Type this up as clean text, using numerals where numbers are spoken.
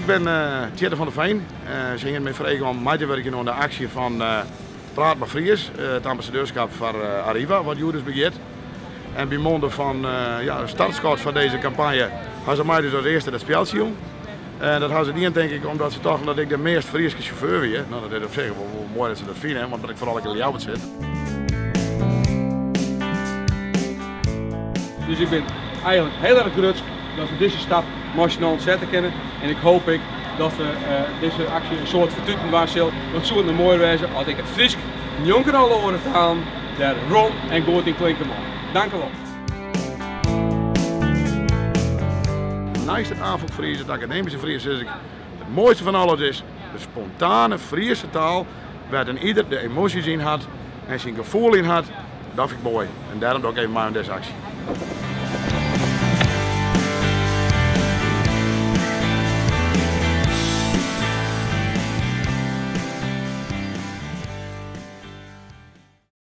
Ik bin Tjitte van der Veen. Se hiene my frege om mei te wurkjen oan de aksje fan Praat mar Fries, it ambassadeurskap foar Arriva, wat hjoed dus begjint. En by monde fan ja, de startskot foar dizze kampanje ha se my dus as earste dat spjeldsje jûn. En dat ha se dien tink ik omdat se tochten dat ik de meast Fryske sjauffeur wie. No, dat is op sich wol moai dat se dat fine, want dat ik foaral ek yn Ljouwert sit. Dus ik bin eigenlik hiel erch grutsk dat we dizze stap mei syn allen sette kinne en ik hoop ek dat we dizze aksje in soad fertuten dwaan sil. Want soe it no moaier wêze as ek it Frysk njonken alle oare talen dêr rom en goed yn klinke mei. Dankewol. Neist it Afûk-Fries, it akademyske Fries, sis ik, it moaiste fan alles is de spontane Friese taal wêr't in ieder de emoasjes yn hat en syn gefoel yn hat. Dat fyn ik moai en dêrom doch ik even mei oan dizze aksje.